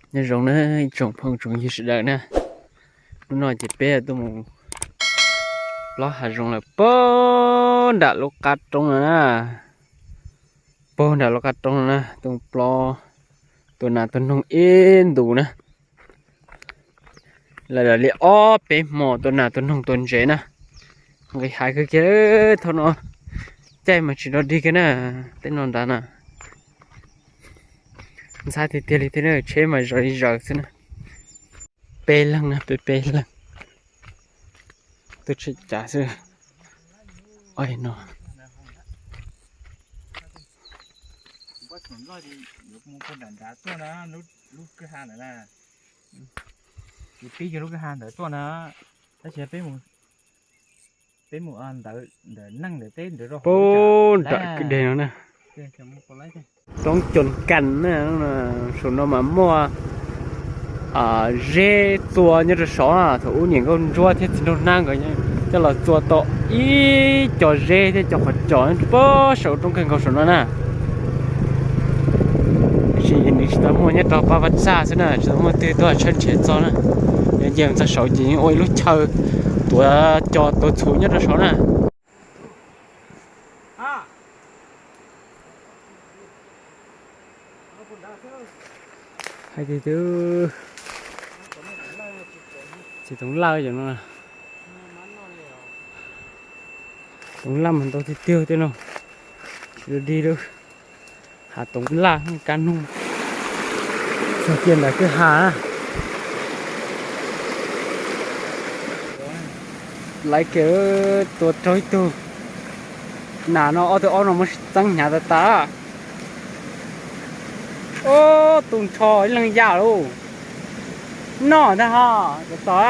Nyob zoo na ib tsoom phooj tsoom ywg sawv daws na, hnub no ces peb tuaj mus plob hav zoov lawm puag nram lub qab roob no na, puag nram lub qab roob no na, tuaj mus plob tua nas tua noog ib ntus na. Lawv li ob peb hmo tua nas tua noog tua ntses na, nqis hav kawg kiag. Thaum no caij mas tsis nrog dig kiag na, tej no nrad na. Ntxhab tiag tiag li thiab na, tsheb mas zom li zaws xwb na. Peb leeg na, peb peb leeg tuaj tsheb cav xwb. Oj no, lub kwj ha ntawd na, tab sis peb mus, peb mus ntawm neej ntawm teb ntawd rau puag nram kwj deg no na. Roob Coos Kas na, saum no mas muaj zeb txua nyob rau saud na, thaum ub niam nkauj ntsuab thiab txiv nraug nab nkawd coj los txua tau ib co zeb thiab cov qhov cos puag saum roob kawg nkaus saum no na. Tab sis nws tsis tau muaj nyob rau pab vaj txaj xwb na, tsis tau muaj twg tuaj tshawb nrhiav txog na. Yog nce txog saud ces yeej ua ib lub chaw tuav cos tuav txhuv nyob rau saud na. Hais tias tsis toov laj cov no, toov laj mas ntau tiag tiag tej no, tsis dig lawm. Hav toov laj kab noog txog kiag ntawm kwj ha na. Laiv kiag tua raug ib tug. Nas no ob tug aub no muab txeeb hnyav tas tas. Ub, tu nrho ib leeg yaj lauj. Noj ntag ho, tom tom a.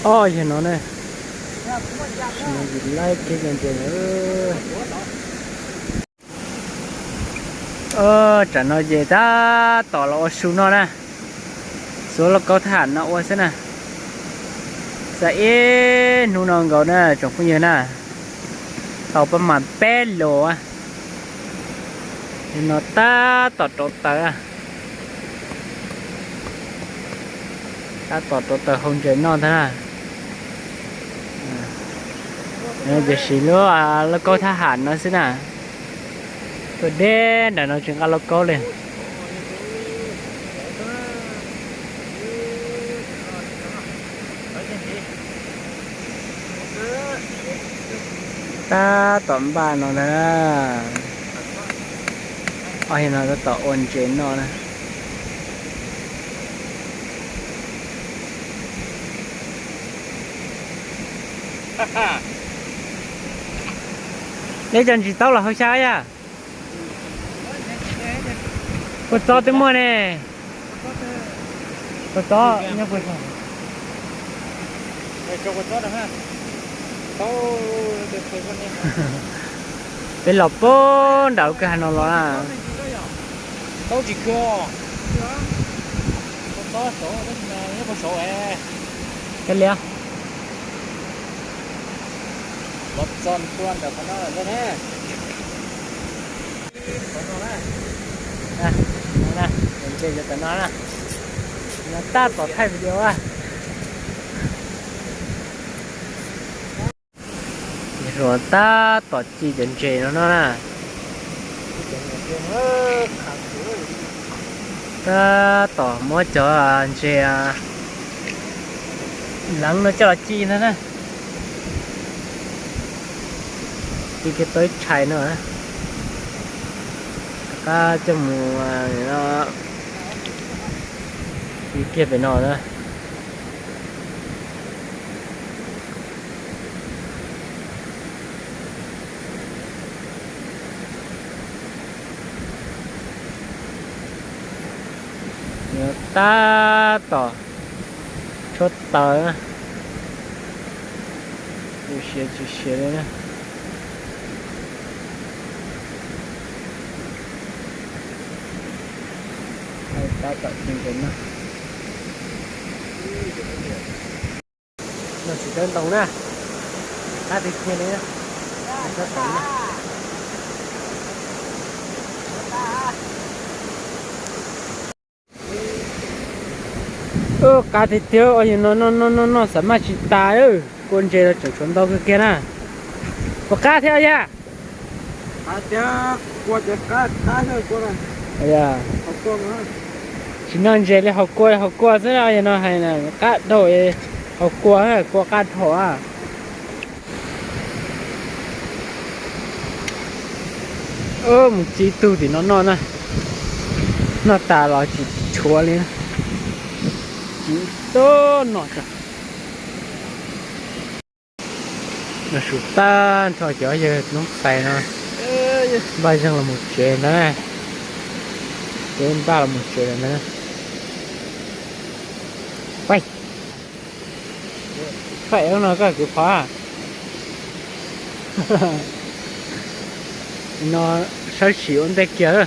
Oj, yog no ne, laib kiag ntses na. Tsam no ces tab tom los ua su noj na, xuav lauj kaub thab ham no ua xwb na. Xav ib hnub no nkaus na tsoom phooj ywg na, tau pab mas peb lus. No tab tom rauv taws, tab tom rauv taws hau ntses noj ntag na. Ces siv lub lauj kaub thab ham no xwb na. Tuaj deb nram no tsis nqa lauj kaub li. Tab tom npaj no ntag. Ob, no tab tom ua ntses noj na. Neb cov ntsis taub los hauv xyab yaj. Kua txob twb muaj ne. Kua txob nyob puag saum. Peb los puag nram lub kwj ha no los na. Kab liab. Ntses cov tam no na, no tab tom thaij video a. Tab tom ci cov ntses no no na. Tab tom muab cov ntses leev no coj los ci ntag na. Ci kiag tau ib tshais no, rov qab coj mus ci kiag pem no na. Tab tom tshuab taws, siav tsis siav li na. Tawm tsis ntev no. No tsis dawb ntoo na. Qab tiag tiag li. Qab tiag tiag, yog no no no no no xav maj tsis tas. Kua ntses los tseem tshuav ntau kawg kiag na. Puas qab thiab yaj? Tsis noj ntses li, haus kua, haus kua xwb no, yog no hais qab dhau, haus kua, kua qab dhau. Mus txi tug tim no noj na. Noj tas los tsis tshuav li, tsis tuaj noj. Noj su tag nrho cov yawg noob tais no npaj zeeg los mus tsev ntawd. Ces npaj los mus tsev lawm ntawd. Faib, faib no koj kwv qhov. No sawv tsees ua ntej kiag.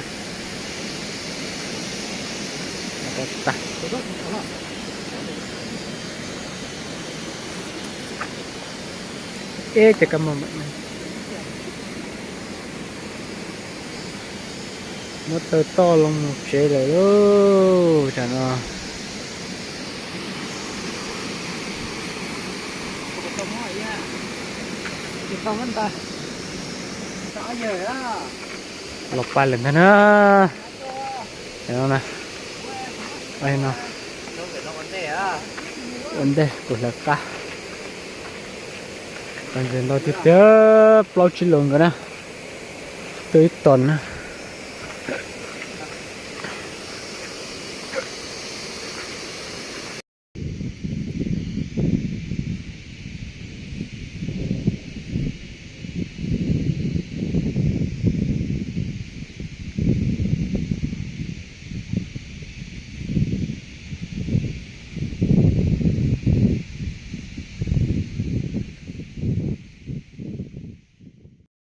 Eb, cov kab mom, muab taw toj los mus tsev lawm lauj, tam no. Los pais lawm ntag na. Ua ntej kuv hlawv qab. Ntses ntau tiag tiag, plaub tsib lus nkaus na. Tuaj ib tos na.